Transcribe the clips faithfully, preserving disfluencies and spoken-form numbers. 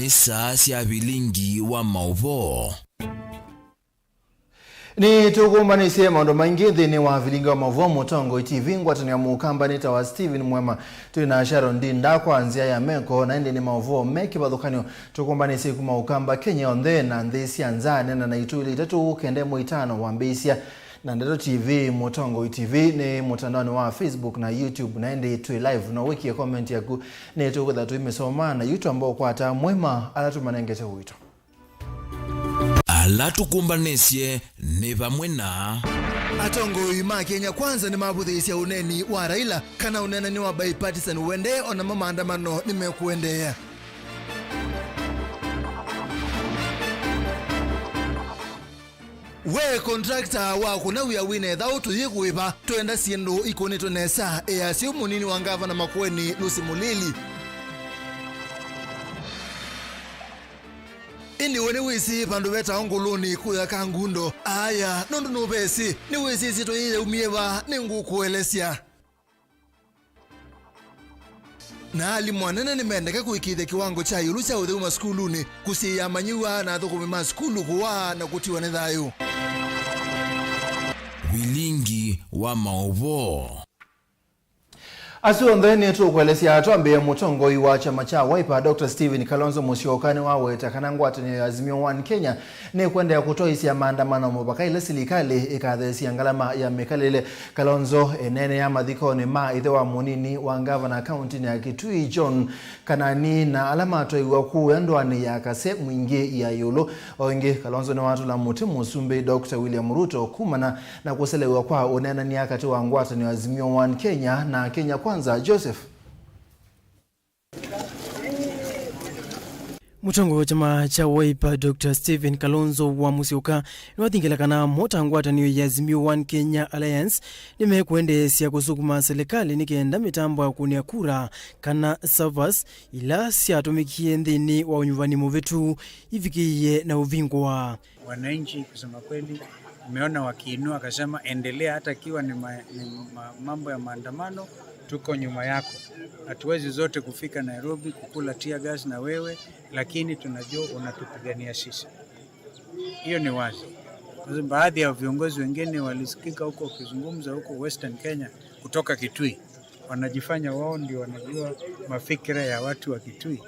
Nĩ saa sya vilingi wa maũvoo. Nĩtũkũmbanĩsye maũndũ maingĩ nthĩnĩ wa vilingi wa maũvoo Mũtongoi T V. Ngwatanĩo ya Mũkamba nĩtawa Stephen Mwema. Twĩ na Sharon Ndinda kwa nzĩa ya meko, na ĩndĩ nĩ maũvoo me kĩvathũkany'o tũkũmbanĩsye kuma Ũkamba, Kenya yonthe na nthĩ sya nza. Neena naitũ ilĩ itatũ kenda ĩmwe itano wambĩĩsya. Na Ndeto T V, Mũtongoi T V, nĩ mũtandaonĩ wa Facebook na YouTube, na ĩndĩ twĩ live. No wĩkie comment yaku, nĩtũkwĩtha tũimĩsoma, na yu twamba ũkwata Mwema ala tũmanengete ũito. Ala tũkũmbanĩsye nĩ vamwe na. Atongoi ma Kenya Kwanza nĩmavũthĩĩsya ũneeni wa Raila kana ũneenany'o wa bipartisan ũendee, o namo maandamano nĩmekũendeea. We contractor wa kũna wĩa wĩna ĩthaũ, tũyĩkũĩva, twenda syĩndũ ikũnĩtwe nesa, easya ũu mũnini wa ngavana Makueni, Lucy Mulili. Ĩndĩ we nĩwĩsĩ vandũ vetawa Ngũlũnĩ kũya Kangundo? Aya, nũndũ nũvesĩ, nĩwĩsĩ ĩsyĩtwa yĩĩ yaumie va? Nĩngũkũelesya. Na alimũ anene nĩmendeke kũĩkĩĩthya kĩwango kya ĩũlũ kya ũtheu masukulunĩ, kũsiĩĩa amanyĩw'a na athũkũmi ma sukulu kũwaa na kũtiwa nĩ thayũ. Vilingi wa maũvoo. Asu onthe nĩtũkũelesya. Twambĩĩe, mũtongoi wa kyama kya Wiper, Doctor Stephen Kalonzo Musyoka, nĩwaweta kana ngwatanĩo ya Azimio One Kenya nĩkũendeea kũtwaĩĩsya maandamano mũvaka ĩla silikalĩ ĩkatheesya ngalama ya mĩkalĩle. Kalonzo eneenea mathikonĩ ma ĩthe wa mũnini wa ngavana kauntinĩ ya Kitui, John Kanani, na ala matwaiwa kũya ndũanĩ ya Kase Mwingĩ ya ĩũlũ. O ĩngĩ, Kalonzo nĩwatũla mũtĩ mũsumbĩ Doctor William Ruto kumana na kũselew'a kwa ũneenany'a katĩ wa ngwatanĩo Azimio One Kenya na Kenya Kwanza. Joseph. Mũtongoi wa kyama kya Wiper, Doctor Stephen Kalonzo wa Musyoka, nĩwathingĩla kana mo ta ngwatanĩo ya Azimio One Kenya Alliance nĩmekũendeesya kũsukuma silikalĩ nĩ kenda mĩtambo ya kũnĩa kura kana servers ila syatũmĩkie nthĩnĩ wa ũnyuvani mũvĩtu ivikĩĩe na ũvingũa. Wananchi, kusema kweli, nimeona wakiinua, akasema, "Endelea, hata ikiwa ni ma-, ni ma-, mambo ya maandamano, tuko nyuma yako. Hatuwezi zote kufika Nairobi kukula tear gas na wewe, lakini tunajua unatupigania sisi." Hiyo ni wazi. Sasa, baadhi ya viongozi wengine walisikika huko wakizungumza huko Western Kenya kutoka Kitui. Wanajifanya wao ndio wanajua mafikira ya watu wa Kitui,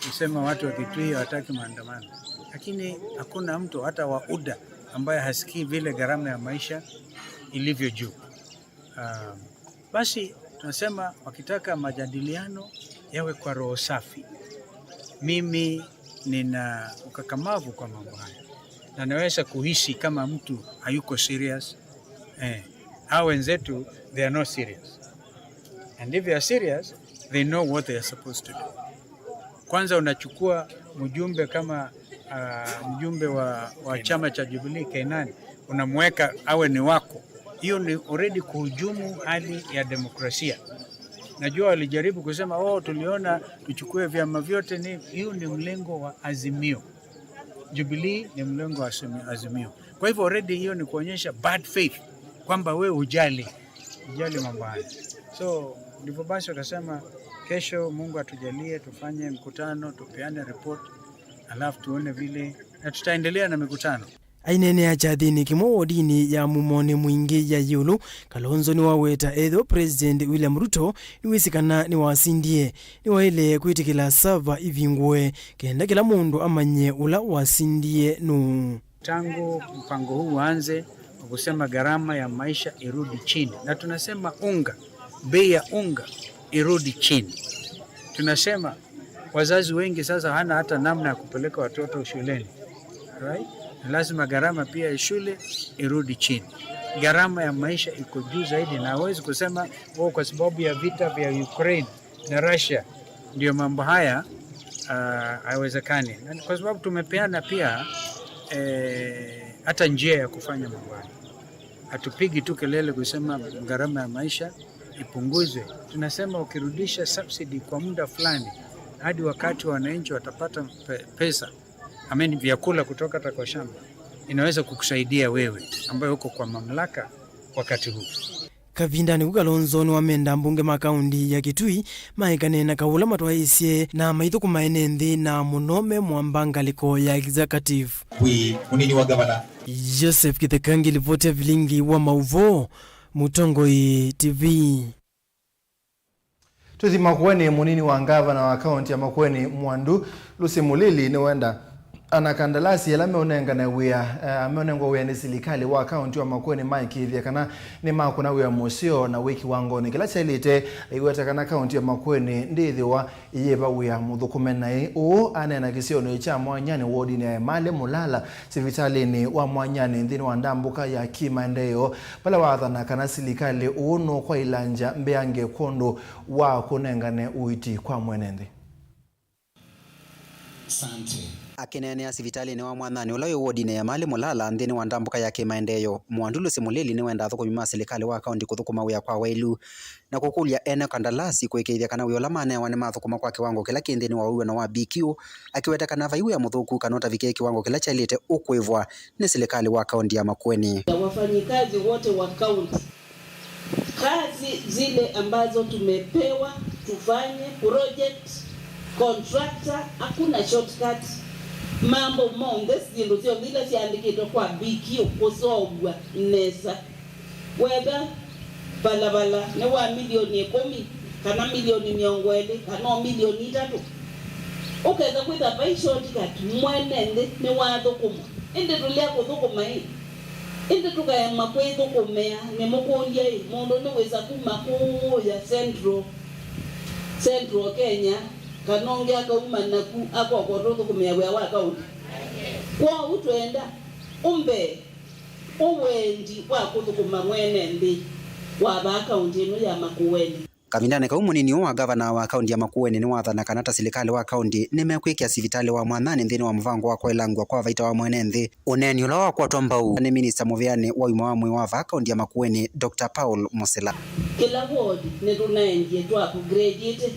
kusema watu wa Kitui hawataki maandamano, lakini hakuna mtu hata wa UDA ambaye hasikii vile gharama ya maisha ilivyo juu. Ah, basi tunasema wakitaka majadiliano yawe kwa roho safi. Mimi nina ukakamavu kwa mambo haya na naweza kuhisi kama mtu hayuko serious. Eh, hao wenzetu, they are not serious. And if they are serious, they know what they are supposed to do. Kwanza unachukua mjumbe kama, ah, mjumbe wa, wa chama cha Jubilee Keinan, unamweka awe ni wako. Hiyo ni already kuhujumu hali ya demokrasia. Najua walijaribu kusema, "Oh, tuliona tuchukue vyama vyote." Ni, hiyo ni mlengo wa Azimio. Jubilee ni mlengo wa Azimio, Azimio. Kwa hivyo already hiyo ni kuonyesha bad faith, kwamba we hujali, hujali mambo haya. So, ndivyo basi wakasema, kesho Mungu atujalie tufanye mkutano, tupeane report, alafu tuone vile, na tutaendelea na mikutano. Aineenea kyathĩnĩ kĩmwe wodinĩ ya Mumonĩ Mwingĩ ya ĩũlũ, Kalonzo nĩwaweta ethĩwa President William Ruto nĩwĩsĩ kana nĩwasindie, nĩwaĩle kwĩtĩkĩla sava ivingũe kenda kĩla mũndũ amanye ũla wasindie nũũ. Tangu mpango huu uanze, wa kusema gharama ya maisha irudi chini, na tunasema unga, bei ya unga irudi chini. Tunasema wazazi wengi sasa hana hata namna ya kupeleka watoto shuleni. Right? Ni lazima gharama pia ya shule irudi chini. Gharama ya maisha iko juu zaidi, na hawezi kusema, "Oh, kwa sababu ya vita vya Ukraine na Russia ndio mambo haya," ah, haiwezekani. Na ni kwa sababu tumepeana pia, eh, hata njia ya kufanya mambo haya. Hatupigi tu kelele kusema gharama ya maisha ipunguzwe. Tunasema ukirudisha subsidy kwa muda fulani, hadi wakati wananchi watapata pe-, pesa, I mean, vyakula kutoka hata kwa shamba, inaweza kukusaidia wewe ambaye uko kwa mamlaka wakati huu. Kavindanĩ kau, Kalonzo nĩwamenda ambunge ma kaũnti ya Kitui maekane na kaũ ũla matwaĩĩsye na maithũkũma ene nthĩ, na mũno me mũamba ngalĩko ya executive. Wĩ mũnini wa ngavana. Joseph Kĩthekangi, livoti ya vilingi wa maũvoo, Mũtongoi T V. Tũthi Makueni, mũnini wa ngavana wa kaũnti ya Makueni, Mwandu Lucy Mulili, nĩwenda ana kandalasi ala meũnengane wĩa, eh, meũnengwa wĩa nĩ silikalĩ wa kaũnti wa Makueni maĩkĩĩthya kana nĩmakũna wĩa mũseo na wĩ kĩwangonĩ kĩla kyaĩlĩte, aiweta kana kaũnti ya Makueni ndĩĩthĩwa ĩyĩva wĩa mũthũkũme naĩ. Ũũ aneena kĩsionĩ kya Mwanyani wodinĩ ya Emali Mulala, sivitalĩnĩ wa Mwanyani nthĩnĩ wa ndambũka ya Kimaendeeo, vala waathana kana silikalĩ ũũ nũkwaĩlangya mbeange kwondũ wa kũnengane ũiiti kwa mwene nthĩ. Asante. Akĩneenea sivitalĩnĩ wa Mwanyani ũla wĩ wodinĩ ya Emali Mulala nthĩnĩ wa ndambũka ya Kimaendeeo, Mwandu Lucy Mulili nĩwenda athũkũmi ma silikalĩ wa kaũnti kũthũkũma wĩa kwa waĩlu na kũkũlya ene kandalasi kũĩkĩĩthya kana wĩa ũla manewa nĩmathũkũma kwa kĩwango kĩla kĩ nthĩnĩ wa ũw'ano wa B Q, akĩweta kana vai wĩa mũthũku kana ũtavikĩe kĩwango kĩla kyaĩlĩte ũkũĩvwa nĩ silikalĩ wa kaũnti ya Makueni. Ya wafanyikazi wote wa kaunti, kazi zile ambazo tumepewa tufanye, project, contractor, hakuna shortcut. Mambo monthe, syĩndũ syonthe ila syaandĩkĩtwe kwa B Q kũseũvw'a nesa. Wetha valavala nĩ wa milioni ĩkũmi, kana milioni mĩongo ĩlĩ, kana o milioni itatũ, ũkesa kwĩtha vai shortcut, mwene nthĩ nĩwathũkũma. Ĩndĩ tũlea kũthũkũma ĩ, ĩndĩ tũkaema kwĩthũkũmĩa, nĩmũkũlya ĩ, mũndũ nĩwĩsa kuma kũũya Central, Central Kenya, kana ũngĩ akauma naku akoka ũtũthũkũmĩa wĩa wa kaũnti? Kwoou twenda ũmbee ũwendi wa kũthũkũma mwene nthĩ wa vaa kaũnti ĩno ya Makueni. Kavindanĩ kau, mũnini ũũ wa ngavana wa kaũnti ya Makueni nĩwathana kana ta silikalĩ wa kaũnti nĩmekwĩkĩa sivitalĩ wa Mwanyani nthĩnĩ wa mũvango wa kwaĩlangw'a kwa vaita wa mwene nthĩ, ũneeni ũla wakwatwa mbau nĩ minista mũvĩanĩ wa ũima wa mwĩĩ wa vaa kaũnti ya Makueni, Doctor Paul Mũsila. Kĩla ward nĩtũnaendie twa upgrade-ĩte,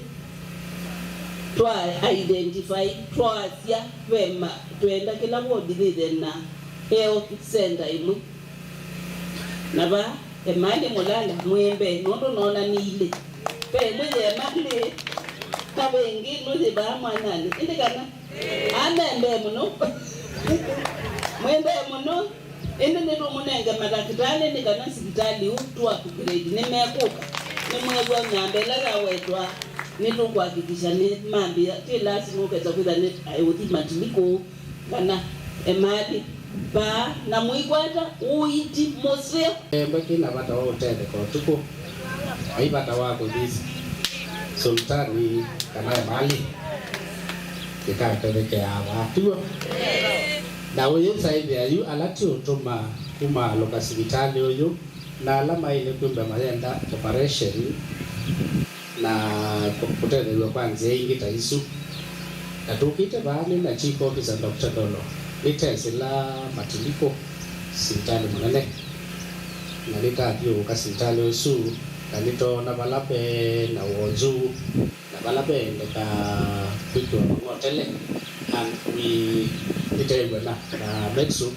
twa identify, twasya ve ma-, twenda kĩla ward yĩthĩe na health center ĩmwe. Na vaa Emali Mulala mwĩ mbee, nũndũ noona nĩ ilĩ. Ve ĩmwe yĩ Emali, na ve ĩngĩ ĩno yĩ vaa Mwanyanĩ. Ĩndĩ kana? Aa me mbee mũno. Mwĩ mbee mũno. Ĩndĩ nĩtũmũnenge matakĩtalĩ nĩ kana sivitalĩ ũũ tũ upgrade. Nĩmekũka. Nĩmwew'a namba ĩla yawetwa. Nĩtũkũhakikisha nĩmambĩĩa. Ti lasima ũkesa kwĩtha nĩ aĩ ũthi Matilikũ kana Emali vaa, na mũikwata ũiiti mũseo. Kĩembe kĩna vata wa ũtetheka ũtukũ, vai vata wa kũthi Sultani kana Emali kĩkatethekeaa vaa, tiw'o? Na ũyĩsa ĩthĩa yu ala ti ũtũma kumaalũka sivitalĩ ũyũ, na ala maĩle kwĩmbwa mayenda operation na kũ-, kũtetheew'a kwa nzĩa ingĩ ta isu. Na tũkĩte vaa nĩ na Chief Officer Doctor Ndolo, nĩtesĩla Matilikũ sivitalĩ mũnene, na nĩtathiũũka sivitalĩ ũsu, na nĩtoona vala ve na wonzu, na vala veendeka kwĩkĩwa mang'otele, and we, nĩteew'a na, na Metso,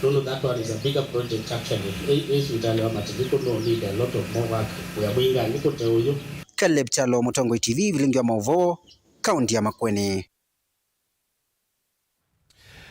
nũndũ that one is a bigger project actually. Ĩ, ĩ sivitalĩ wa Matilikũ no need a lot of more work. Wĩa mwingĩ nĩ kũte ũyũ. Caleb Kyalo, Mũtongoi T V, vilingi wa maũvoo, kaũnti ya Makueni.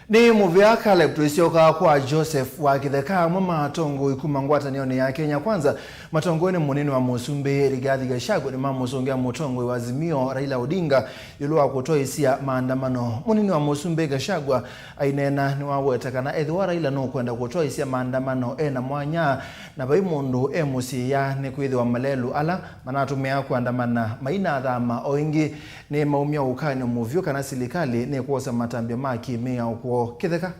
Nĩ mũvea Caleb. Tũisyoka kwa Joseph wa Kĩtheka. Amwe ma atongoi kuma ngwatanĩonĩ ya Kenya Kwanza matongoew'e nĩ mũnini wa mũsumbĩ Rigathi Gachagua nĩmamũsũngĩa mũtongoi wa Azimio Raila Odinga ĩũlũ wa kũtwaĩĩsya maandamano. Mũnini wa mũsumbĩ Gachagua aineena nĩwaweta kana ethĩwa Raila nũkwenda kũtwaĩĩsya maandamano e na mwanya, na vai mũndũ emũsiĩĩa, nĩkwĩthĩwa malelũ ala manatũmĩaa kũandamana mainathama. O ĩngĩ, nĩmaumya ũkany'o mũvyũ kana silikalĩ nĩkwosa matambya ma kĩ-mĩao kwoo. Kĩtheka.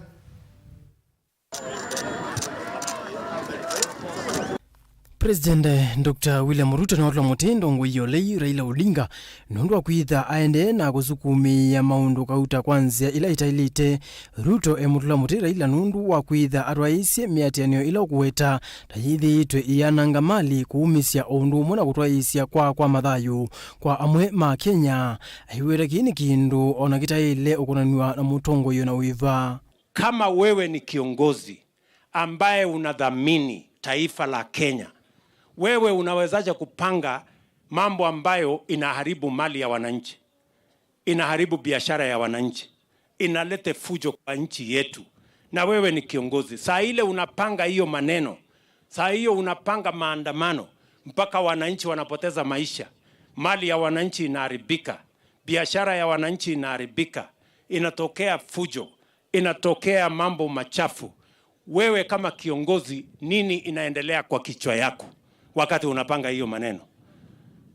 President Doctor William Ruto nĩwatũla mũtĩ ndongoi ya ũlei Raila Odinga nũndũ wa kwĩtha aendee na kũsukumĩĩa maũndũ kauta kwa nzĩa ĩla ĩtaĩlĩte. Ruto emũtũla mũtĩ Raila nũndũ wa kwĩtha atwaĩĩsye mĩatĩanĩo ĩla ũkũweta ta yĩthĩĩtwe ĩyananga mali, kũũmĩsya, o ũndũ ũmwe na kũtwaĩĩsya kwaa kwa mathayũ kwa amwe ma Kenya. Aiweta kĩĩ nĩ kĩndũ o na kĩtaĩle ũkonanw'a na mũtongoi o na wĩva. Kama wewe ni kiongozi ambaye unathamini taifa la Kenya, Wewe unawezaje kupanga mambo ambayo inaharibu mali ya wananchi, inaharibu biashara ya wananchi, inalete fujo kwa nchi yetu? Na wewe ni kiongozi. Saa ile unapanga hiyo maneno, saa hiyo unapanga maandamano, mpaka wananchi wanapoteza maisha, mali ya wananchi inaharibika, biashara ya wananchi inaharibika, inatokea fujo, inatokea mambo machafu. Wewe kama kiongozi, nini inaendelea kwa kichwa yako wakati unapanga hiyo maneno?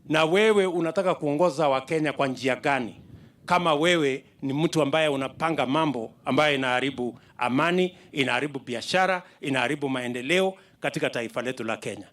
Na wewe unataka kuongoza Wakenya kwa njia gani kama wewe ni mtu ambaye unapanga mambo ambayo inaharibu amani, inaharibu biashara, inaharibu maendeleo katika taifa letu la Kenya?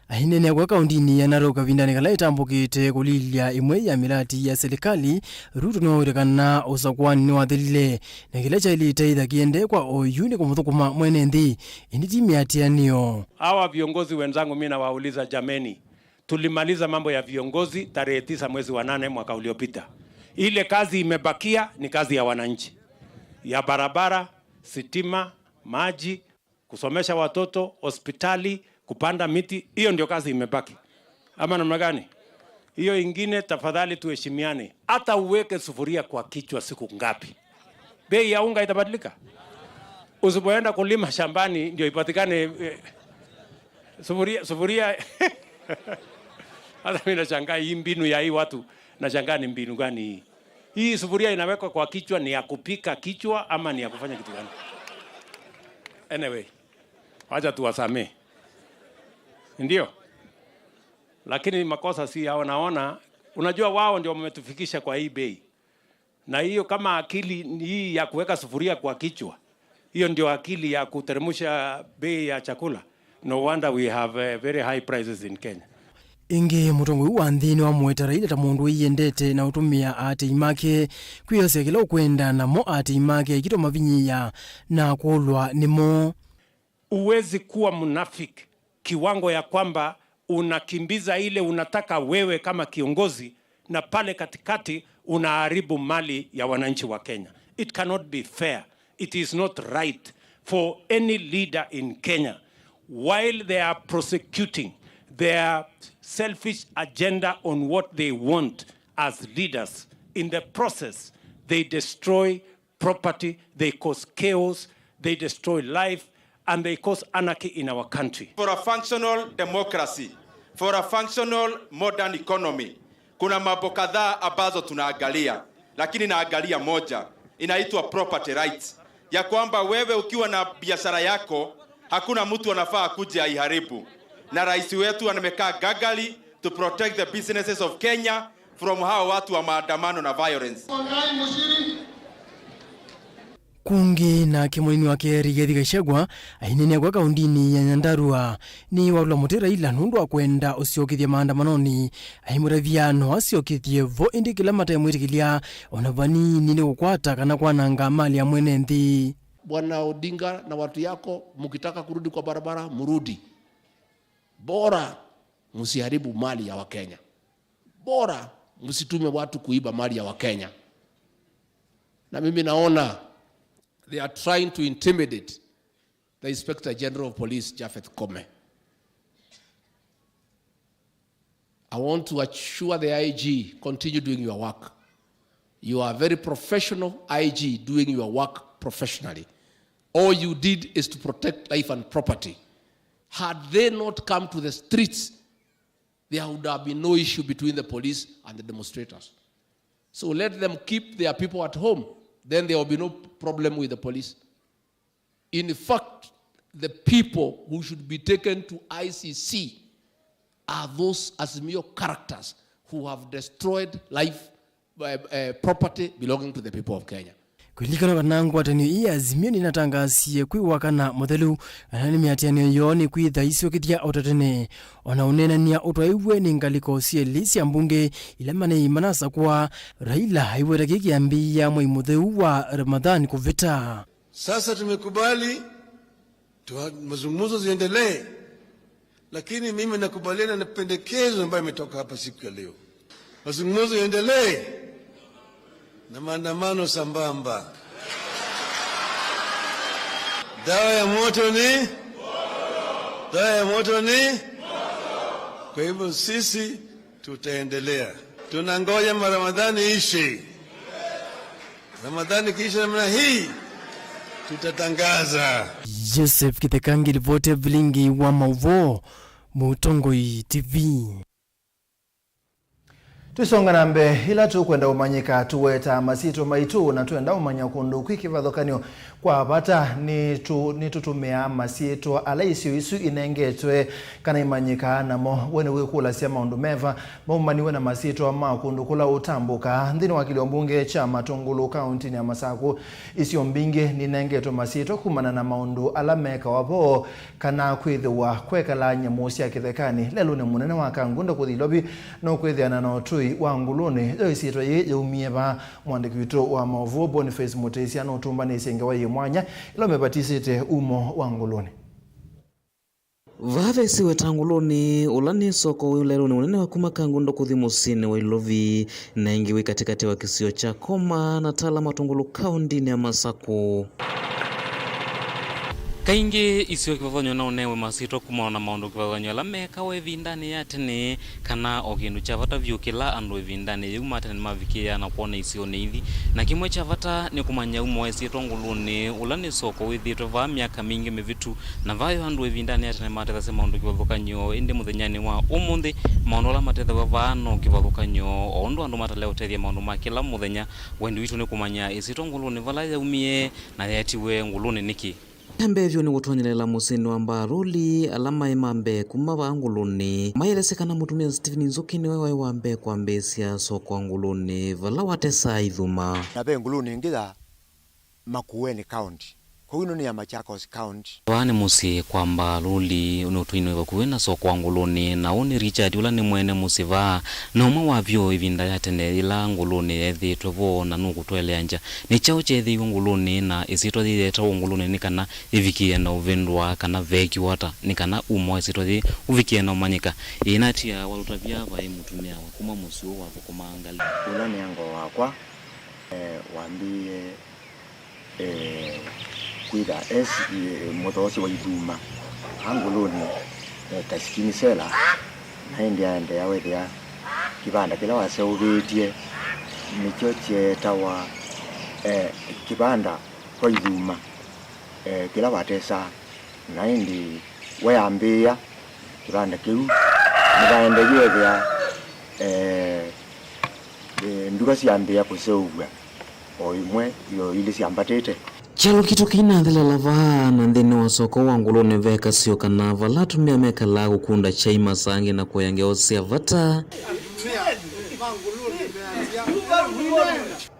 Aineenea kwa kaũndinĩ ya Narok kavindanĩ kala ĩtambũkĩte kũlilya ĩmwe ya mĩlati ya silikalĩ, Ruto nĩwaũĩte kana ũsakũanĩ nĩwathelile, na kĩla kyaĩlĩte ĩtha kĩendee kwa oyu nĩ kũmũthũkũma mwene nthĩ, ĩndĩ ti mĩatĩanĩo. Hawa viongozi wenzangu, mi nawauliza, jameni, tulimaliza mambo ya viongozi tarehe tisa mwezi wa nane mwaka uliopita. Ile kazi imebakia ni kazi ya wananchi, ya barabara, sitima, maji, kusomesha watoto, hospitali, kupanda miti. Hiyo ndio kazi imebaki, ama namna gani? Hiyo ingine, tafadhali tuheshimiane. Hata uweke sufuria kwa kichwa siku ngapi, bei ya unga itabadilika? Usipoenda kulima shambani ndio ipatikane, eh, sufuria, sufuria. Hata mimi nashangaa hii mbinu ya hii watu, nashangaa ni mbinu gani hii? Hii sufuria inawekwa kwa kichwa ni ya kupika kichwa ama ni ya kufanya kitu gani? Anyway, wacha tuwasamee. Ndio? Lakini makosa si yao, naona, unajua wao ndio wametufikisha kwa hii bei. Na hiyo kama akili hii ya kuweka sufuria kwa kichwa, hiyo ndio akili ya kuteremsha bei ya chakula. No wonder we have, eh, very high prices in Kenya. Ĩngĩ, mũtongoi wa nthĩ nĩwamũete Raila ta mũndũ wĩyendete na ũtũmĩa aatĩĩi make kwĩosya kĩla ũkwenda, namo aatĩĩi make aitũ mavinyĩĩa na kũlwa nĩmo. Huwezi kuwa mnafiki kiwango ya kwamba unakimbiza ile unataka wewe kama kiongozi, na pale katikati unaharibu mali ya wananchi wa Kenya. It cannot be fair. It is not right for any leader in Kenya, while they are prosecuting their selfish agenda on what they want as leaders, in the process they destroy property, they cause chaos, they destroy life, and they cause anarchy in our country. For a functional democracy, for a functional modern economy, kuna mambo kadhaa ambazo tunaangalia, lakini naangalia moja, inaitwa property rights, ya kwamba wewe ukiwa na biashara yako, hakuna mtu anafaa kuja aiharibu, na rais wetu amekaa gagari to protect the businesses of Kenya from hawa watu wa maandamano na violence. Kũngĩ nake mũnini wake Rigathi Gachagua aineenea kwa kaũndinĩ ya Nyandarua nĩwalũla mũtĩ Raila nũndũ wa kwenda ũsyokethya maandamanonĩ, aimũtavya no asyokethye vo, ĩndĩ kĩla matemwĩtĩkĩlya ona vanini nĩ kũkwata kana kwananga mali ya mwene nthĩ. Bwana Odinga na watu yako, mkitaka kurudi kwa barabara, mrudi. Bora msiharibu mali ya Wakenya. Bora msitume watu kuiba mali ya Wakenya. Na mimi naona they are trying to intimidate the Inspector General of Police, Japhet Koome. I want to assure the I G, continue doing your work. You are a very professional I G doing your work professionally. All you did is to protect life and property. Had they not come to the streets, there would have been no issue between the police and the demonstrators. So let them keep their people at home, then there will be no problem with the police. In fact, the people who should be taken to I C C are those Azimio characters who have destroyed life, uh, uh, property belonging to the people of Kenya. Kũlilikana kana ngwatanĩo ii ya Azimio nĩnatangaasie kwĩ wakana mũthelu kana nĩ mĩatĩanĩo yoo nĩ kwĩtha isyokethya o ta tene. O na ũneenany'a ũtwaĩw'e nĩ ngalĩko syelĩ sya mbunge ila manei manasakũa, Raila aiweta kĩĩ kĩambĩĩa mwei mũtheu wa Ramadhan kũvĩta. Sasa tumekubali tu, mazungumzo ziendelee, lakini mimi nakubaliana na pendekezo ambayo imetoka hapa siku ya leo. Mazungumzo yaendelee na maandamano sambamba. Dawa ya moto ni? Dawa ya moto ni? Kwa hivyo sisi tutaendelea. Tunangoja Ramadhani ishe. Ramadhani ikiisha namna hii, tutatangaza. Joseph Kĩthekangi, livoti ya vilingi wa maũvoo, Mũtongoi T V. Tũisonga na mbee, ĩla tũkwenda ũmanyĩka, tũwetaa masyĩtwa maitũ, na twenda ũmanya kũndũ kwĩ kĩvathũkany'o kwa vata, nĩtũ-, nĩtũtũmĩaa masyĩtwa ala isio isu inengetwe kana imanyĩkaa namo. We nĩwĩkũlasya maũndũ meva maumaniwe na masyĩtwa ma kũndũ kũla ũtambũkaa? Nthĩnĩ wa kĩlio mbunge kya Matũngũlũ kaũntĩnĩ ya Masakũ, isio mbingĩ ninengetwe masyĩtwa kumana na maũndũ ala mekawa vo, kana kwĩthĩwa kwekala nyamũ sya kĩthekanĩ. Lelũnĩ mũnene wa Kangundo kũthi Ilovi nũkwĩthĩana na ũtũi wa ngũlũnĩ. Yo ĩsyĩtwa yĩĩ yaumie va? Mwandĩki witũ wa maũvoo Boniface Mũtĩsya nũtũmbanĩsye ngewa yĩ mwanya ĩla ũmĩvatisĩte umo wa ngũlũnĩ. Vaa vesiwe ta ngũlũnĩ, ũla nĩ soko wĩ lelũnĩ mũnene wa kuma Kangundo kũthi mũsyĩnĩ wa Ilovi, na ĩngĩ wĩ katĩkatĩ wa kĩsio kya Koma na Tala Matũngũlũ kaũntĩnĩ ya Masakũ. Kaingĩ isio kĩvathũkany'o no ũnewe masyĩtwa kumana na maũndũ kĩvathũkany'o ala mekawa ĩvindanĩ ya tene, kana o kĩndũ kya vata vyũ kĩla andũ ĩvindanĩ yĩu ma tene nĩmavikĩaa na kwona isionĩ ithi. Na kĩmwe kya vata nĩ kũmanya umo wa ĩsyĩtwa ngũlũnĩ, ũla nĩ soko wĩthĩĩtwe vaa myaka mingĩ mĩvĩtu, na vayo andũ ĩvindanĩ ya tene matethasya maũndũ kĩvathũkany'o, ĩndĩ mũthenyanĩ wa ũmũnthĩ, maũndũ ala matethaw'a vaa no kĩvathũkany'o. O ũndũ andũ matalea ũtethya maũndũ ma kĩla mũthenya, wendi witũ nĩ kũmanya ĩsyĩtwa ngũlũnĩ vala yaumie, na yeetiwe ngũlũnĩ nĩkĩ? Kya mbee vyũ nĩ kũtonyelela mũsyĩnĩ wa Mbaruli, ala maĩ ma mbee kuma vaa ngũlũnĩ. Maelesya kana mũtumĩa Stephen Nzũki nĩwe waĩ wa mbee kwambĩĩsya soko wa ngũlũnĩ, vala watesaa ithuma. Na ve ngũlũnĩ ĩngĩ ya Makueni County. Kwoou ĩno nĩ ya Machakos County. Vaa nĩ mũsyĩ kwa Mbaruli, nũtũinwe vakuvĩ na soko wa ngũlũnĩ, na ũũ nĩ Richard, ũla nĩ mwene mũsyĩ vaa, na ũmwe wa vyũ ĩvinda ya tene yĩla ngũlũnĩ yeethĩĩtwe vo, na nũkũtũeleangya nĩ kyaũ kyeethĩiwe ngũlũnĩ, na ĩsyĩtwa yĩĩ yeetawa ngũlũnĩ nĩ kana ĩvikĩe na ũvĩndũa, kana veekiwa ata nĩ kana umo wa ĩsyĩtwa yĩĩ ũvikĩe na ũmanyĩka. Ĩĩ, natia watũtavya vaĩ mũtumĩa wa kuma mũsyĩ ũũ wathũkũmaa ngalĩ. Ũla nĩ ango wakwa, eh, wambĩĩe, eh, kwĩtha esi, eh, mũthoosĩ wa ithuma angũlũnĩ, eh, ta skin seller, na ĩndĩ aendeea wĩthĩa kĩvanda kĩla waseũvĩtye nĩkyo kyeetawa, eh, kĩvanda kwa ithuma, eh, kĩla watesaa. Na ĩndĩ we ambĩĩa kĩvanda kĩu, nĩvaendee wĩthĩa, eh, eh, nduka syambĩĩa kũseũvw'a, o imwe yo ilĩ syambatĩte. Kyalo kitũ kĩinathelela vaa, na nthĩnĩ wa soko wa ngũlũnĩ ve kasio kana vala atumĩa mekalaa kũkunda kyai masangĩ na kũea ngewa sya vata.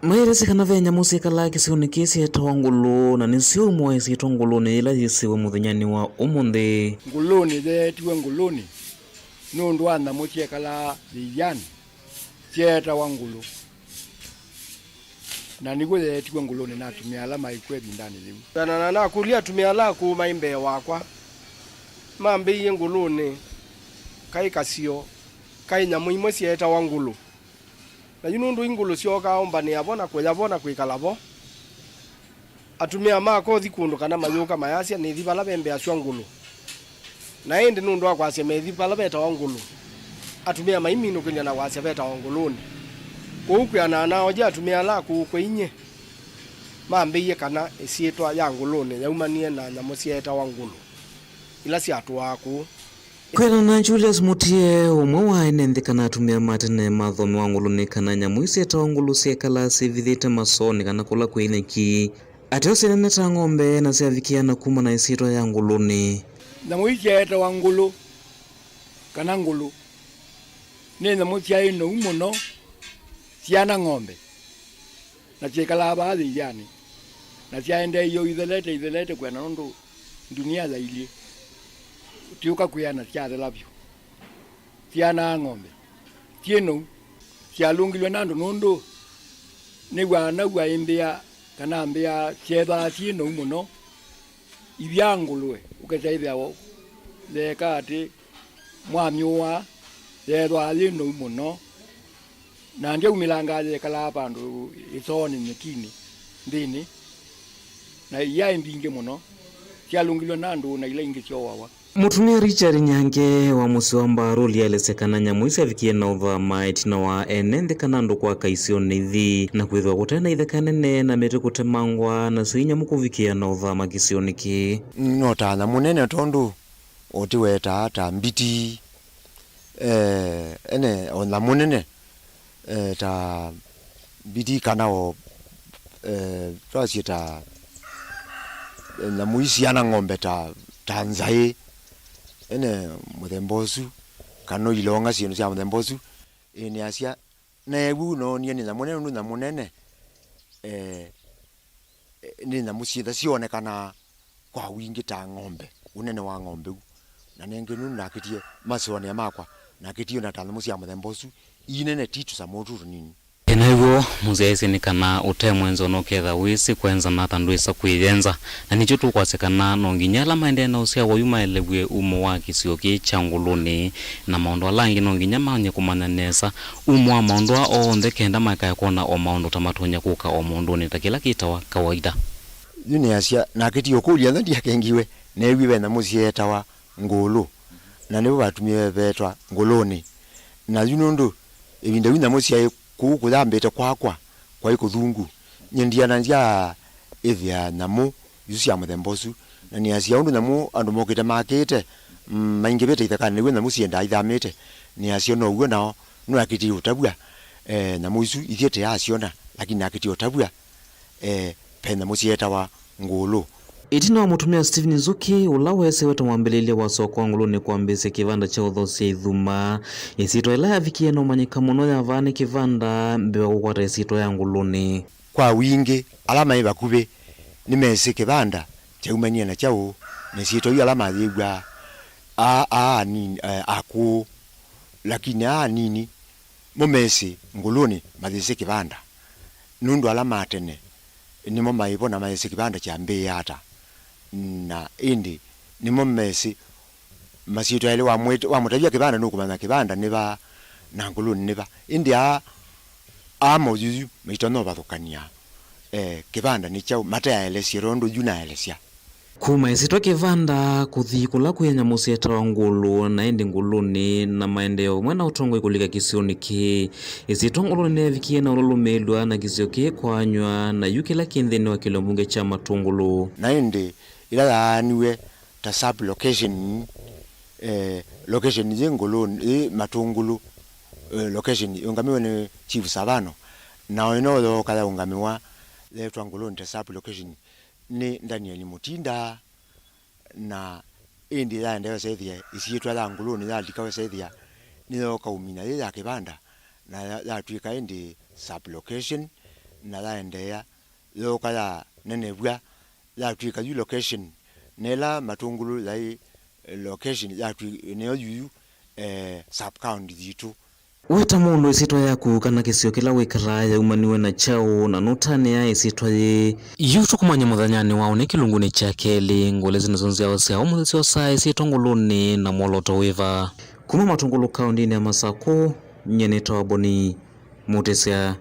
Maelesya kana ve nyamũ syĩkalaa kĩsionĩ kĩĩ syeetawa ngũlũ, na nĩsyo umo wa ĩsyĩtwa ngũlũnĩ yĩla yĩsĩwe mũthenyanĩ wa ũmũnthĩ. Ngũlũnĩ yeetiwe ngũlũnĩ nũndũ wa nyamũ syekalaa yĩianĩ syeetawa ngũlũ, na nĩw'o yeetiwe ngũlũnĩ na atumĩa ala maĩ kw'o ĩvindanĩ yĩu. Na, na, na nakũlya atumĩa ala akũũ maĩ mbee wakwa, mambĩĩie ngũlũnĩ kaĩ kasio kaĩ nyamũ imwe syeetawa ngũlũ. Na yu nũndũ ingũlũ syookaa ũmbanĩa vo na kũya vo na kwĩkala vo, atumĩa makothi kũndũ kana mayũka mayasya, "Nĩthi vala ve mbĩa sya ngũlũ." Na ĩndĩ nũndũ wa kwasya methi vala vetawa ngũlũ, atumĩa maiminũkĩlya na kwasya vetawa ngũlũnĩ. Kwoou kwĩanana na oje atumĩa ala akũũ kwĩ inyie, mambĩie kana ĩsyĩtwa ya ngũlũnĩ yaumanie na nyamũ syeetawa ngũlũ, ila syatũaa kũũ. Kwĩanana na Julius Mutie, ũmwe wa ene nthĩ kana atumĩa ma tene mathomewa ngũlũnĩ, kana nyamũ isu syetawa ngũlũ syekalaa syĩvithĩte masoonĩ kana kũla kwĩ nyeki, ateo syĩnene ta ng'ombe na syavikĩa na kumana na ĩsyĩtwa ya ngũlũnĩ. Nyamũ ii syeetawa ngũlũ kana ngũlũ nĩ nyamũ syaĩ nou mũno, syana ng'ombe, na syĩkalaa vaa yĩianĩ, na syaendeeie o ithelete, ithelete kwĩana nũndũ ndunia yailyĩ. Ũtiũka kwĩana syathela vyũ. Syanaa ng'ombe. Syĩ nou. Syalũngilw'e nĩ andũ nũndũ nĩw'aa naw'a ĩ mbĩa kana mbĩa syethwaa syĩ nou mũno. Ivyaa ngũlũe, ũkesa ĩthĩawa yeeka atĩ mwamyũaa, yeethwaa yĩ nou mũno, na ndyaumĩlangaa yekalaa vandũ ĩsoonĩ nyekinĩ nthĩnĩ, na iyaĩ mbingĩ mũno, syalũngilw'e nĩ andũ na ila ingĩ syooawa. Mũtumĩa Richard Nyange wa mũsyĩ wa Mbaruli aelesya kana nyamũ isu syavikie na ũthama ĩtina wa ene nthĩ kana andũ kwaka isionĩ ithi, na kwĩthĩwa kũte na itheka nene na mĩtĩ kũtemangwa, nasyo inyamũ kũvikĩa na ũthama kĩsionĩ kĩĩ. No ta nyamũ nene tondũ ũtiwetaa ta mbiti, eh, ene o nyamũ nene, eh, ta mbiti kana o, eh, twasyĩta, eh, nyamũ isi ana ng'ombe ta, ta nzaĩ, ene mũthemba ũsu, kana ilonga syĩndũ sya mũthemba ũsu, ĩnĩasya, neew'u noonie nĩ nyamũ nene, nũndũ nyamũ nene, eh, eh, nĩ nyamũ syĩtha syonekanaa kwa wingĩ ta ng'ombe, ũnene wa ng'ombe u. Na nengĩ nũndũ nakĩtie masonĩa makwa, nakĩtie ona ta nyamũ sya mũthemba ũsu, ii nene ti tũsamũ tũ tũnini. Ĩnaĩw'o mũsyaĩĩsye nĩ kana ũte mwenzo na ũketha wĩsĩ kwenza na ata ndwĩsa kwĩyenza. Na nĩkyo tũkwasya kana no nginya ala maendee na ũsyao ũyu maelew'e umo wa kĩsio kĩĩ kya Ngũlũnĩ, na maũndũ ala angĩ no nginya manye kũmanya nesa umo wa maũndũ aa onthe kenda makae kwona o maũndũ ta matonya kũka o mũndũnĩ ta kĩla kĩtawa kawaida. Yu nĩasya, nakĩtie ũkũlya ntha ndiakengiwe, neewie ve nyamũ syeetawa ngũlũ, na nĩvo vatumie vetwa Ngũlũnĩ. Na yu nũndũ ĩvinda yu nyamũ syaĩ kũu kũyambĩte kwakwa kwaĩ kũthungu, nyie ndiana nzya ĩthĩa nyamũ isu sya mũthemba ũsu, na nĩasya ũndũ nyamũ andũ mokĩte makĩte, mm, maingĩvĩte ithekanĩ, nĩw'o nyamũ siendaa ithamĩte, nĩasya now'o nao nũakĩtie ũtavw'a, eh, nyamũ isu ithyĩ tĩaasyona, lakini nakĩtie ũtavw'a, eh, ve nyamũ syeetawa ngũlũ. Ĩtina wa mũtumĩa Stephen Nzuki, ũla weesĩwe ta mwambĩlĩlya wa soko wa Ngũlũnĩ kwambĩĩsya kĩvanda kya ũthosya ithuma, ĩsyĩtwa yĩla yavikie na ũmanyĩka mũno yavaa nĩ kĩvanda mbee wa kũkwata ĩsyĩtwa ya Ngũlũnĩ. Kwa wingĩ, ala maĩ vakuvĩ nĩmesĩ kĩvanda kyaumanie na kyaũ, na ĩsyĩtwa yu ala mayĩw'aa aa, aa anini, eh, akũũ, lakini aa anini mo mesĩ Ngũlũnĩ mayĩsĩ kĩvanda, nũndũ ala ma tene nĩmo maĩ vo na mayĩsĩ kĩvanda kyambĩĩe ata, na ĩndĩ nĩmo mesĩ masyĩtwa elĩ. Wamwĩt-, wamũtavya kĩvanda nũkũmanya kĩvanda nĩ va na Ngũlũnĩ nĩ va, ĩndĩ aa, aa maũyuyu maitonya ũvathũkany'a, eh, kĩvanda nĩ kyaũ mateaelesye tondũ yu naelesya. Kuma ĩsyĩtwa kĩvanda kũthi kũla kwĩ nyamũ syetawa ngũlũ, na ĩndĩ Ngũlũnĩ na maendeeo vamwe na ũtongoi kũlika kĩsionĩ kĩĩ. Ĩsyĩtwa Ngũlũnĩ nĩyavikie na ũlũlũmĩĩlw'a na kĩsio kĩĩ kwaanywa, na yu kĩla kĩ nthĩnĩ wa kĩlio mbunge kya Matũngũlũ. Na ĩndĩ ĩla yaaniw'e ta sub location, eh, location yĩ Ngũlũnĩ, yĩ Matũngũlũ, eh, location yĩũngamĩwe nĩ Chief Savano, na o ĩno yooka yaũngamĩwa yeetwa Ngũlũnĩ ta sub location nĩ Daniel Mutinda, na ĩndĩ yaendeea ũsethĩa ĩsyĩtwa ya Ngũlũnĩ yalika ũsethĩa nĩyooka ũmina yĩ ya kĩvanda, na ya-, yatw'ĩka ĩndĩ sub location, na yaendeea yooka yanenevw'a yatw'ĩka yu location, na ĩla Matũngũlũ yaĩ location yatw'ĩ-, nĩyo yuyu, eh, sub county yitũ. We ta mũndũ, ĩsyĩtwa yaku kana kĩsio kĩla wĩkalaa yaumaniwe na kyaũ, na nũtanĩaa ĩsyĩtwa yĩĩ? Yu tũkũmanya mũthenyanĩ wa ũnĩ kĩlungunĩ kya kelĩ. Ngũlĩ isu nĩsyo nzyawa sya ũmũnthĩ syosaa ĩsyĩtwa Ngũlũnĩ na mwolooto wĩva. Kuma Matũngũlũ kaũndĩnĩ ya Masakũ, nyie nĩtawa Boni Mũtĩsya.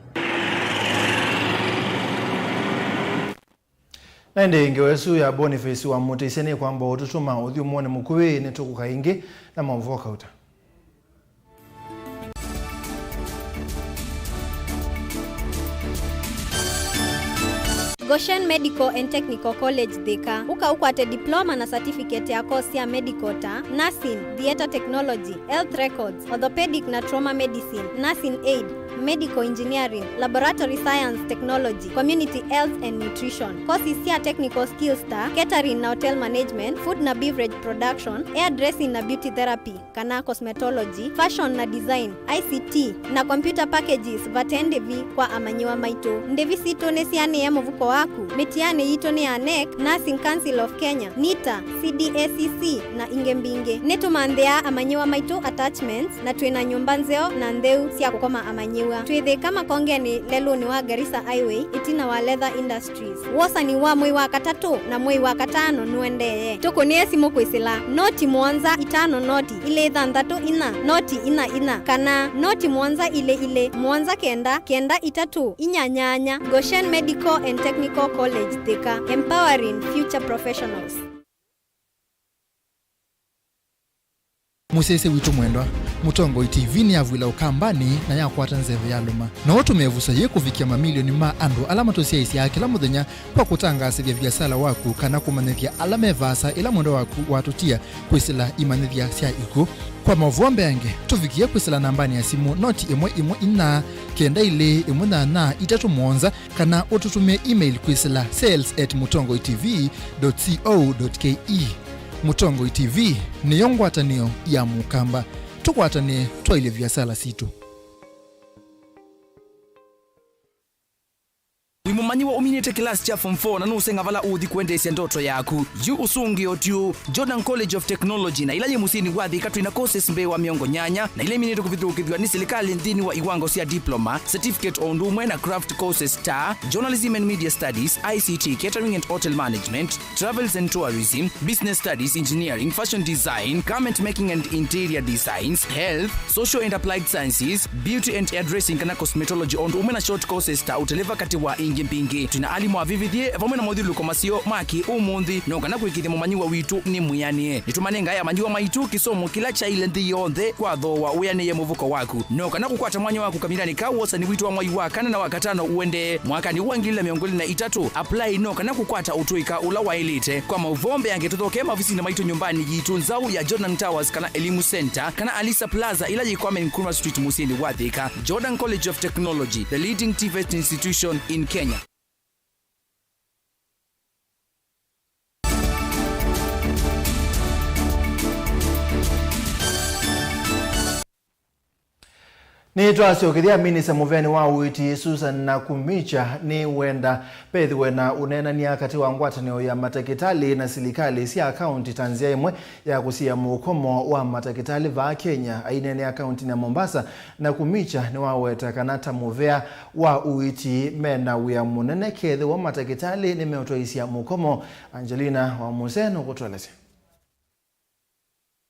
Na ĩndĩ ngewa ĩsu ya Boniface wa Mũtĩsya nĩkwamba ũtũtũma ũthyũmũonĩ mũkuvĩ, nĩtũkũka ĩngĩ na maũvoo kauta. Goshen Medical and Technical College Thika. Ũka ũkwate diploma na certificate ya course sya medical ta nursing, theatre technology, health records, orthopedic na trauma medicine, nursing aid, medical engineering, laboratory science technology, community health and nutrition. Courses sya technical skills ta catering na hotel management, food na beverage production, hairdressing na beauty therapy kana cosmetology, fashion na design, I C T na computer packages vate ndĩvi kwa amanyĩw'a maitũ. Ndĩvi sitũ nĩsianĩe mũvuko waku. Mĩtianĩ yitũ nĩ ya nec, Nursing Council of Kenya, nita, C D A C C, na ingĩ mbingĩ. Nĩtũmanthĩaa amanyĩw'a maitũ attachments, na twĩ na nyũmba nzeo na ntheu sya kũkoma amanyĩw'a. Twĩ Thĩka Makongenĩ lelũnĩ wa Garissa Highway, ĩtina wa Leather Industries. Wosani wa mwei wa katatũ na mwei wa katano nũendee. Tũkũnĩe simũ kwĩsĩla noti mũonza itano noti ilĩ thanthatũ inya noti inya inya kana noti mũonza ilĩ ilĩ mũonza kenda kenda itatũ inya nyanya. Goshen Medical and Technical College Thika, empowering future professionals. Mũsyaĩĩsya witũ mwendwa, Mũtongoi T V nĩyavw'ĩla Ũkambanĩ na yakwata nzeve ya lũma. No ũtũmĩe ĩvuso yĩĩ kũvikĩa mamilioni ma andũ ala matũsyaĩĩsyaa kĩla mũthenya kwa kũtangaasĩthya viasala waku kana kũmanyĩthya ala me vaasa ĩla mwendwa waku watũtia kwĩsĩla imanyĩthya sya ikw'ũ. Kwa maũvoo mbeange, tũvikĩe kwĩsĩla nambanĩ ya simũ noti ĩmwe ĩmwe inya kenda ilĩ ĩmwe nyanya itatũ mũonza, kana ũtũtũmĩe email kwĩsĩla sales at mutongoi T V dot co dot K E. Mũtongoi T V nĩyo ngwatanĩo ya Mũkamba. Tũkwatanĩe twaĩlye viasala sitũ. Wĩ mũmanyĩw'a ũminĩte kĩlasi kya form four na nũũseng'a vala ũũthi kũendeesya ndoto yaku? Yu ũsũngĩo ti ũũ. Jordan College of Technology, na ĩla yĩ mũsyĩnĩ wa Thika, twĩ na courses mbee wa mĩongo nyanya, na ila iminĩtwe kũvithũkĩthw'a nĩ silikalĩ nthĩnĩ wa iwango sya diploma, certificate, o ũndũ ũmwe na craft courses ta journalism and media studies, I C T, catering and hotel management, travels and tourism, business studies, engineering, fashion design, garment making and interior designs, health, social and applied sciences, beauty and hairdressing kana cosmetology, o ũndũ ũmwe na short courses ta ũteleva, katĩ wa ingĩ mbingĩ. Twĩ na alimũ avĩvĩthye vamwe na mothyũlũlũko maseo ma kĩ-ũmũnthĩ, no kana kũĩkĩĩthya mũmanyĩw'a witũ nĩ mwĩanĩe. Nĩtũmanengae amanyĩw'a maitũ kĩsomo kĩla kyaĩle nthĩ yonthe kwa thooa wĩanĩe mũvuko waku. No kana kũkwata mwanya waku kavindanĩ ka wosani witũ wa mwai wa kana na wa katano ũendee mwakanĩ wa ngili ilĩ na mĩongo ĩlĩ na itatũ, apply no kana kũkwata ũtũĩka ũla waĩlĩte. Kwa maũvoo mbeange, tũthokee maovisinĩ maitũ nyũmbanĩ yitũ nzaũ ya Jordan Towers kana Elimu Center kana Alisa Plaza, ĩla yĩ Kwame Nkrumah Street, mũsyĩnĩ wa Thika. Jordan College of Technology, the leading TVET institution in Kenya. Nĩtwasyokethya minista mũvĩanĩ wa ũiiti Susan Nakhumicha nĩwenda vethĩwe na ũneenany'a katĩ wa ngwatanĩo ya matakĩtalĩ na silikalĩ sya kaunti ta nzĩa ĩmwe ya kũsiĩĩa mũkomo wa matakĩtalĩ vaa Kenya. Aineenea kauntinĩ ya Mombasa, Nakhumicha nĩwaweta kana ta mũvĩa wa ũiiti mena wĩa mũnene kethĩwa matakĩtalĩ nĩmeũtwaĩĩsya mũkomo. Angelina wa Mũsee nũkũtũelesya.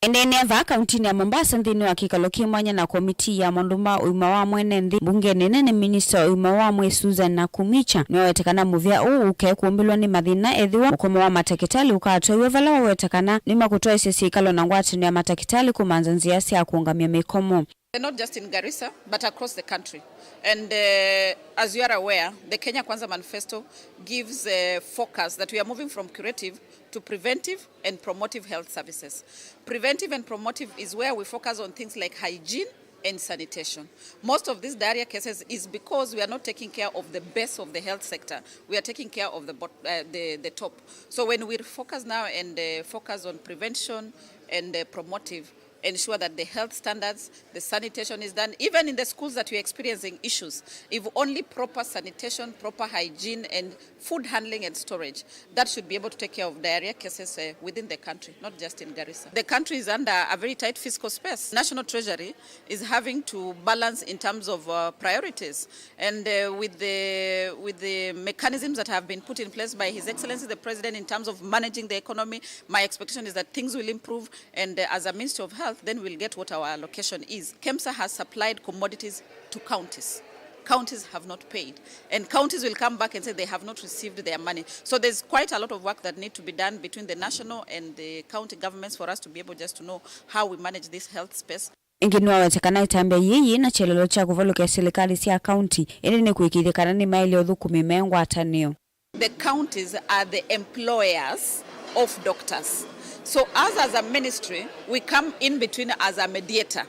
Eneenea vaa kauntinĩ ya Mombasa nthĩnĩ wa kĩkalo kĩ mwanya na komitii ya maũndũ ma ũima wa mwene nthĩ mbungenĩ nene, minista wa ũima wa mwĩĩ Susan Nakhumicha nĩwaweta kana mũvĩa ũũ ũkae kũmbĩlwa nĩ mathĩna ethĩwa mũkomo wa matakĩtalĩ ũkatwaiwe, vala waweta kana nĩmakũtwaĩsya syĩkalo na ngwatanĩo ya matakĩtalĩ kũmanza nzĩa sya kũũngamya mĩkomo. Not just in Garissa, but across the country. And, uh, as you are aware, the Kenya Kwanza Manifesto gives a focus that we are moving from curative to preventive and promotive health services. Preventive and promotive is where we focus on things like hygiene and sanitation. Most of these diarrhea cases is because we are not taking care of the base of the health sector. We are taking care of the bot-, uh, the, the top. So when we focus now and, uh, focus on prevention and, uh, promotive, ensure that the health standards, the sanitation is done. Even in the schools that we're experiencing issues, if only proper sanitation, proper hygiene, and food handling and storage, that should be able to take care of diarrhea cases, uh, within the country, not just in Garissa. The country is under a very tight fiscal space. National Treasury is having to balance in terms of, uh, priorities. And, uh, with the, with the mechanisms that have been put in place by His Excellency the President in terms of managing the economy, my expectation is that things will improve. And, uh, as a Ministry of Health, then we'll get what our allocation is. KEMSA has supplied commodities to counties. Counties have not paid. And counties will come back and say they have not received their money. So there's quite a lot of work that need to be done between the national and the county governments for us to be able just to know how we manage this health space. Ĩngĩ nĩwaweta kana ĩtambya yĩĩ yĩ na kyelelo kya kũvalũkya silikalĩ sya kaunti, ĩndĩ nĩ kũĩkĩĩthya kana nĩmaĩlye ũthũkũmi me ngwatanĩo. The counties are the employers of doctors. So us as a ministry, we come in between as a mediator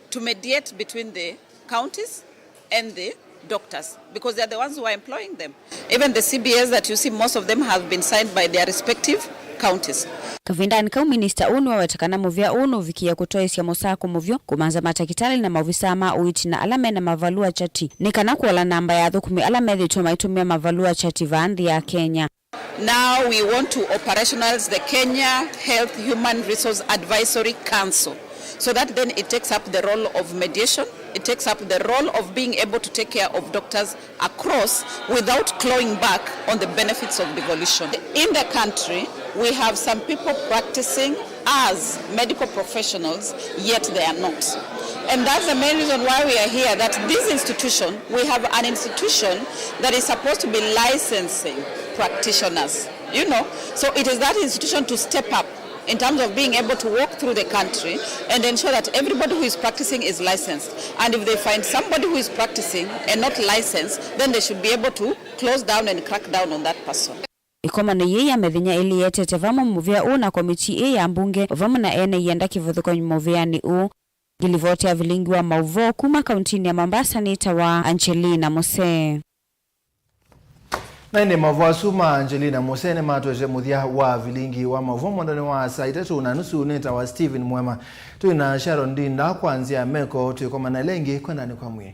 to mediate between the counties and the doctors, because they are the ones who are employing them. Even the C B As that you see, most of them have been signed by their respective counties. Kavindanĩ kau, minista ũũ nĩwaweta kana mũvĩa ũũ nũvikĩe kũtwaĩsya mũsako mũvyũ, kũmanza matakĩtalĩ na maovisaa ma ũiiti na ala mena mavalua chati, nĩ kana kũola namba ya athũkũmi ala methĩĩtwe maitũmĩa mavalua chati vaa nthĩ ya Kenya. Now we want to operationalize the Kenya Health Human Resource Advisory Council, so that then it takes up the role of mediation, it takes up the role of being able to take care of doctors across without clawing back on the benefits of devolution. In the country, we have some people practicing as medical professionals, yet they are not. And that's the main reason why we are here, that this institution, we have an institution that is supposed to be licensing practitioners, you know. So it is that institution to step up in terms of being able to walk through the country and ensure that everybody who is practicing is licensed. And if they find somebody who is practicing and not licensed, then they should be able to close down and crack down on that person. Ĩkomano yĩĩ ya mĩthenya ĩlĩ yĩetete vamwe mũvĩa ũũ na komiti ĩĩ ya mbunge, o vamwe na ene ianda kĩvathũkany'o mũvĩanĩ ũũ. Ngilivoti ya vilingi wa maũvoo kuma kauntinĩ ya Mombasa nĩtawa Angelina Musee. Na ĩndĩ maũvoo asu ma Angelina Musee nĩmatwete mũthya wa vilingi wa maũvoo mwendonĩ wa saa itatũ na nusu. Nĩtawa Stephen Mwema. Twĩ na Sharon Ndinda kwa nzĩa ya meko, twĩkomana ĩla ĩngĩ kwendanĩ kwa mwĩĩ.